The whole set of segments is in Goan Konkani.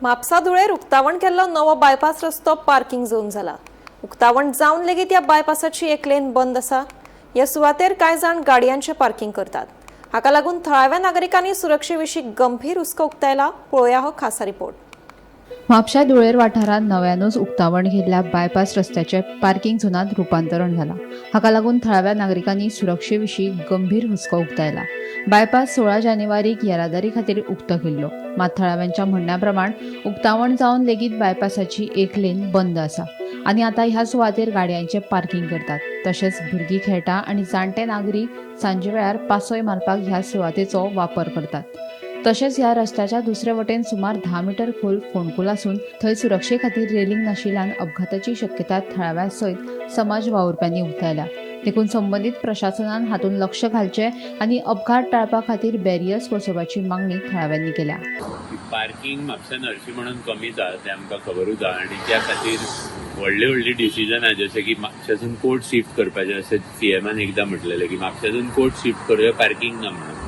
म्हापसा धुळेर उक्तावण केल्लो नवो बायपास रस्तो पार्किंग झोन जाला. उक्तावण जावन लेगीत ह्या बायपासाची एक लेन बंद आसा. ह्या सुवातेर कांय जाण गाडयांचें पार्किंग करतात. हाका लागून थळाव्या नागरिकांनी सुरक्षे विशीं गंभीर हुस्को उक्तायला. पळोवया हो खासा रिपोर्ट. म्हापशा धुळेर वाठारांत नव्यानूच उक्तावण केल्ल्या बायपास रस्त्याचे पार्किंग झोनात रुपांतरण जाला. हाका लागून थळाव्या नागरिकांनी सुरक्षे विशीं गंभीर हुस्को उक्तायला. बायपास 16 जानेवारीक येरादारी खातीर उक्तो केल्लो. मात थळाव्यांच्या म्हणण्या प्रमाण उक्तावण जावन लेगीत बायपासाची एक लेन बंद आसा आनी आतां ह्या सुवातेर गाडयांचें पार्किंग करतात. तशेंच भुरगीं खेळटा आनी जाणटे नागरीक सांजे वेळार पासय मारपाक ह्या सुवातेचो वापर करतात. तशेंच ह्या रस्त्याच्या दुसरे वटेन सुमार 10 मिटर खोल फोंडकूल आसून थंय सुरक्षे खातीर रेलिंग नाशिल्ल्यान अपघाताची शक्यता थळाव्या सयत समाज वावुरप्यांनी उक्तायल्या. देखून संबंदीत प्रशासनान हातूंत लक्ष घालचें आनी अपघात टाळपा खातीर बॅरियर्स बसोवपाची मागणी थळाव्यांनी केल्या. पार्किंग म्हापशान हरशीं म्हणून कमीच आहा तें आमकां खबरूच आहा आनी त्या खातीर व्हडले व्हडली डिसिजनां, जशें की म्हापशासून कोर्ट शिफ्ट करपाचें अशें सीएमान एकदां म्हटलेलें की म्हापशासून कोर्ट शिफ्ट करूया, पार्किंग ना म्हणून.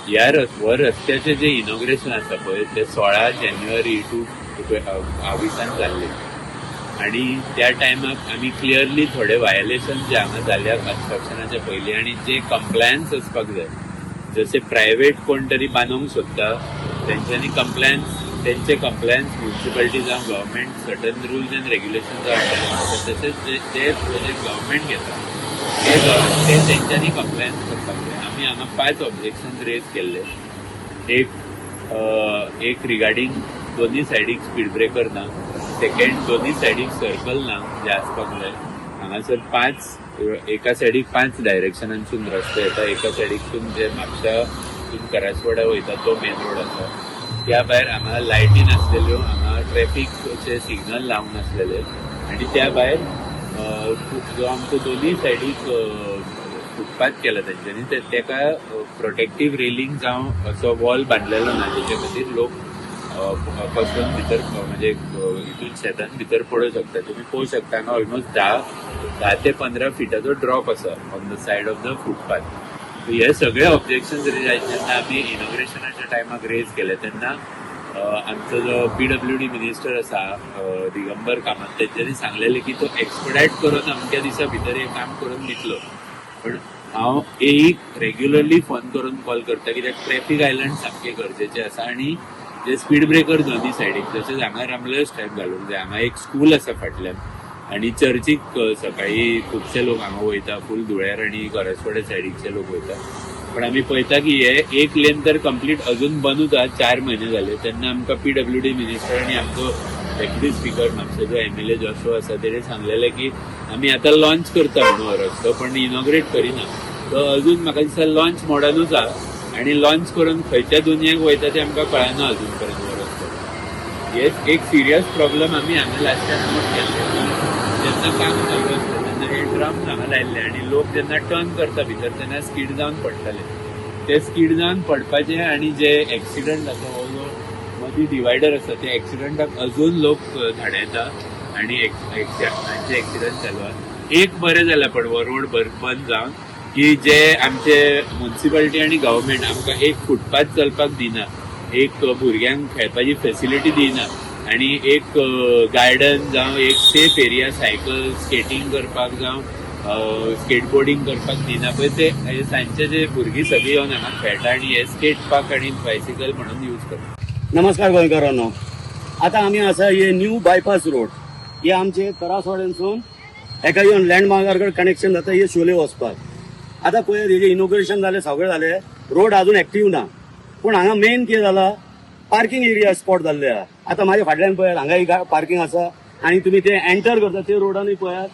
ह्या हो रस्त्याचें जें इनॉग्रेशन आसा पळय, तें 16 जानेवारी टू 22 जाल्लें आनी त्या टायमाक आमी क्लियरली थोडे वायलेशन जे हांगा जाल्या कन्स्ट्रक्शनाच्या पयलीं आनी जे कंप्लायन्स आसपाक जाय, जशे प्रायवेट कोण तरी बांदूंक सोदता तेंच्यांनी कंप्लायन्स, तेंचे कंप्लायन्स म्युन्सिपालिटी जावं government certain rules and regulation आसता, तशेंच जे प्रोजेक्ट गव्हर्मेंट घेता ते तेंच्यांनी कंप्लायन्स करपाक जाय. आमी हांगा पांच ऑब्जेक्शन रेज केल्ले. एक रिगार्डिंग दोन्ही सायडीक स्पीड ब्रेकर ना. सेकंड, दोन्ही सायडीक सर्कल ना जे आसपाक जाय. हांगासर पांच, एका सायडीक पांच डायरेक्शनांसून रस्ते येता. एका सायडीकसून जे म्हापशासून करासवाडा वयता तो मेन रोड आसा. त्या भायर हांगा लायटी नासलेल्यो, हांगा ट्रॅफिकचे सिग्नल लावंक नासलेले आनी त्या भायर जो आमचो दोन्ही सायडीक फुटपाथ केला तेंच्यांनी, तेका प्रोटेक्टीव रेलिंग जावं असो वॉल बांदलेलो ना, तेच्या खातीर लोक कोसळून भितर, म्हणजे हितून शेतान भितर पडूंक शकता. तुमी पळोवंक शकता, हांगा ऑलमोस्ट 10 ते 15 फिटाचो ड्रॉप आसा on the side of the footpath. हे सगळे ऑब्जेक्शन जेन्ना आमी इनॉग्रेशनाच्या टायमाक रेज केले, तेन्ना आमचो जो पीडब्ल्यूडी मिनिस्टर आसा दिगंबर कामत, तेंच्यांनी सांगलेले की तो एक्सपडायट करून अमक्या दिसा भितर हे काम करून दितलो. पण हांव एक रेग्युलरली फोन करून कॉल करता, कित्याक ट्रॅफिक आयलंड सामके गरजेचे आसा आनी जे स्पीड ब्रेकर दोन्ही सायडीक, तशेंच हांगा रम्बलर्स स्ट्रायप घालूंक जाय. हांगा एक स्कूल आसा फाटल्यान आनी चर्चीक सकाळी खुबशे लोक हांगा वयता, फूल धुळेर आनी करासवाडे सायडीकचे लोक वयता. पण आमी पळयता की हे एक लेन तर कंप्लीट अजून बंदूच आहा, 4 म्हयने जाले. तेन्ना आमकां पीडब्ल्यूडी मिनिस्टर आनी आमचो डेप्युटी स्पीकर, म्हापशेचो एमएलए जोशो आसा, तेणे सांगलेले की आमी आतां लॉन्च करता म्हणून हो रस्तो, पण इनॉग्रेट करिना. तो अजून म्हाका दिसता लॉन्च मोडानूच आहा आनी लॉन्च करून खंयच्या दुनियेक वयता तें आमकां कळना अजून पर्यंत हो रस्तो. हे एक सिरियस प्रॉब्लेम आमी हांगा लास्ट टायम नोट केल्ले की जेन्ना काम चालू आसता तेन्ना हे ड्रम्स हांगा लायल्ले आनी लोक जेन्ना टर्न करता भितर तेन्ना स्कीड जावन पडटाले. ते स्कीड जावन पडपाचे आनी जे एक्सिडंट जाता, हो जो मदीं डिवायडर आसा, ते एक्सिडंटाक अजून लोक धाडयता आनी तांचे एक्सिडंट चालू आहा. एक बरें जालें, पण हो रोड बंद जावन की जे आमचे म्युन्सिपालिटी आनी गव्हर्मेंट आमकां एक फुटपाथ चलपाक दिना, एक भुरग्यांक खेळपाची फेसिलिटी दिना आनी एक गार्डन जावं एक सेफ एरिया सायकल स्केटींग करपाक जावं स्केटबोर्डिंग करपाक दिना पळय, ते हे सांजचे जे भुरगीं सगळीं येवन हांगा खेळटा आनी हे स्केट पार्क आनी बायसिकल म्हणून यूज करता. नमस्कार गोंयकारांनो. आता आमी आसा हे न्यू बायपास रोड. हे आमचे करासवाड्यानसून एका येवन लँडमार्कार कडेन कनेक्शन जाता हे शोले वचपाक. आता पळय, हेजे इनॉग्रेशन जालें, सगळें जालें, रोड अजून एक्टीव ना. पूण हांगा मेन कितें जाला, पार्किंग एरिया स्पॉट जाल्ले आहा. आतां म्हाज्या फाटल्यान पळयात, हांगा एक पार्किंग आसा आनी तुमी ते एंटर करता ते रोडानूय पळयात,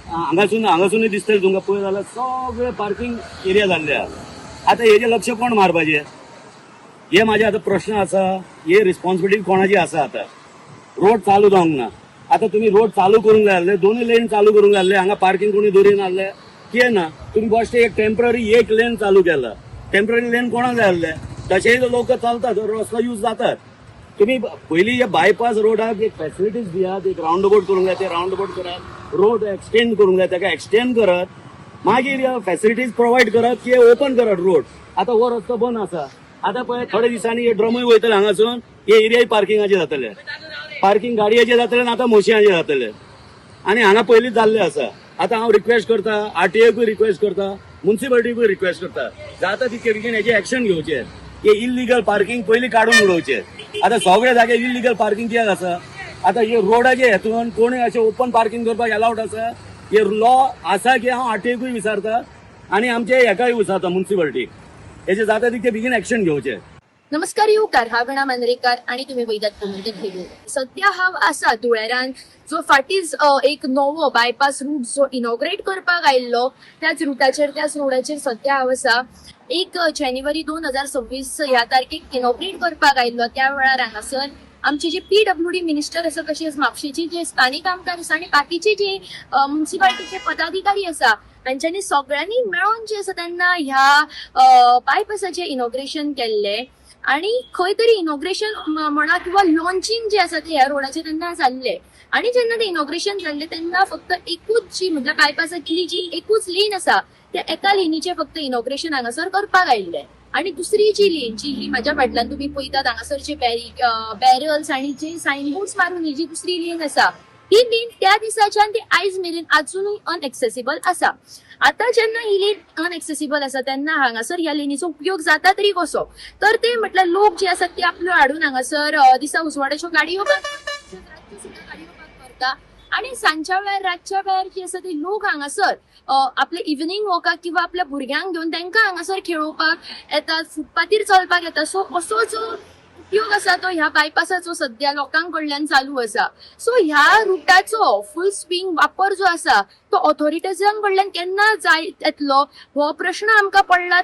हांगासूनय दिसतलें तुमकां. पळय जाल्यार सगळे पार्किंग एरिया जाल्ले आहा. आतां हेजें लक्ष कोण मारपाचें, हे माझे आता प्रश्न आसा. हे रिस्पॉन्सिबिलिटी कोणाची आसा? आता रोड चालू जावंक ना. आता तुम्ही रोड चालू करूंक जाय आसले, दोनूय लेन चालू करूंक जाय आसले. हांगा पार्किंग कोणी दवरिना आसले, कितें ना. तुम्ही बश्टे एक टेम्पररी एक लेन चालू केला. टेम्पररी लेन कोणाक जाय आसले? तशेंय लोक चलतात, रस्तो यूज जातात. तुम्ही पयलीं हे बायपास रोडाक एक फॅसिलिटीज दियात. एक रावंड अबाउट करूंक जाय, ते रावंड अबाउट करात. रोड एक्सटेंड करूंक जाय, ताका एक्सटेंड करात. मागीर फॅसिलिटीज प्रोवायड करात की ओपन करात रोड. आता हो रस्तो बंद आसा. आता पळय, थोड्या दिसांनी हे ड्रमूय वयतले हांगासून. हे एरियाय पार्किंगाचे जातले, पार्किंग गाडयेचे जातले आनी आतां मोशयांचे जातले. आनी हांगा पयलींच जाल्ले आसा. आतां हांव रिक्वेस्ट करता, आरटीएकूय रिक्वेस्ट करता, मुन्सिपालिटीकूय रिक्वेस्ट करता, जाता तितके बेगीन हेजे एक्शन घेवचे. हे इल्लिगल पार्किंग पयलीं काडून उडोवचे. आतां सगळे जागे इल्लिगल पार्किंग कित्याक आसा? आतां हे रोडाचे हेतून कोणूय अशें ओपन पार्किंग करपाक एलावड आसा? हे लॉ आसा की हांव आरटीएकूय विचारता आनी आमचे हेकाय विचारता, मुन्सिपालिटीक. हेजे जाता तितके बेगीन एक्शन घेवचे. नमस्कार येवकार, हांव गणा मांद्रेकार आणि तुम्ही वैदात गोमंतक रेडिओ. सध्या हांव आसा धुळेरान, जो फाटीच एक नवो बायपास रूट जो इनॉग्रेट करपाक आयिल्लो त्याच रुटाचेर, त्याच रोडाचेर सध्या हांव आसा. 1 जानेवारी 2026 ह्या तारखेक इनॉग्रेट करपाक आयिल्लो. त्या वेळार हांगासर आमचे जे पीडब्ल्यूडी मिनिस्टर आसा, तशेंच म्हापशेचे जे स्थानीक आमदार आसा आनी बाकीचे जे मुन्सिपालिटीचे पदाधिकारी आसा, तांच्यांनी सगळ्यांनी मेळोन जे आसा तेन्ना ह्या बायपासाचें इनॉग्रेशन केल्लें. आणि खंय तरी इनॉग्रेशन म्हणा किंवा लॉन्चिंग जे आसा ते ह्या रोडाचें तेन्ना जाल्लें. आणि जेन्ना ते इनॉग्रेशन जाल्लें तेन्ना फक्त एकूच जी म्हटल्यार बायपासांतली जी एकूच लेन आसा, त्या एका लेनीचें फक्त इनॉग्रेशन हांगासर करपाक आयिल्लें. आणि दुसरी जी लेन, जी ही म्हाज्या फाटल्यान तुमी पळयतात, हांगासर जे बॅरल्स आणि जे सायन बोर्ड्स मारून ही जी दुसरी लेन आसा, ही लेन त्या दिसाच्यान ती आयज मेरेन अजुनूय अनएक्सेसिबल आसा. आता जेन्ना ही लेन अनएक्सेसिबल आसा तेन्ना हांगासर ह्या लेनीचो उपयोग जाता तरी कसो? तर ते म्हटल्यार लोक जे आसात ते आपल्यो हाडून हांगासर दिसा उजवाडाच्यो गाडयो पार्क करता, रातच्यो सुद्दां गाडयो पार्क करता. आणि सांजच्या वेळार, रातच्या वेळार जी आसा ती लोक हांगासर आपले इव्हनिंग वॉकाक किंवा आपल्या भुरग्यांक घेवन तांकां हांगासर खेळोवपाक येतात, फुटपाथीर चलपाक येता. सो असो जो उपयोग आसा तो ह्या बायपासाचो सध्या लोकां कडल्यान चालू आसा. सो ह्या रुटाचो फूल स्विंग वापर जो आसा तो ऑथॉरिटीजां कडल्यान केन्ना जाय येतलो हो प्रश्न आमकां पडला.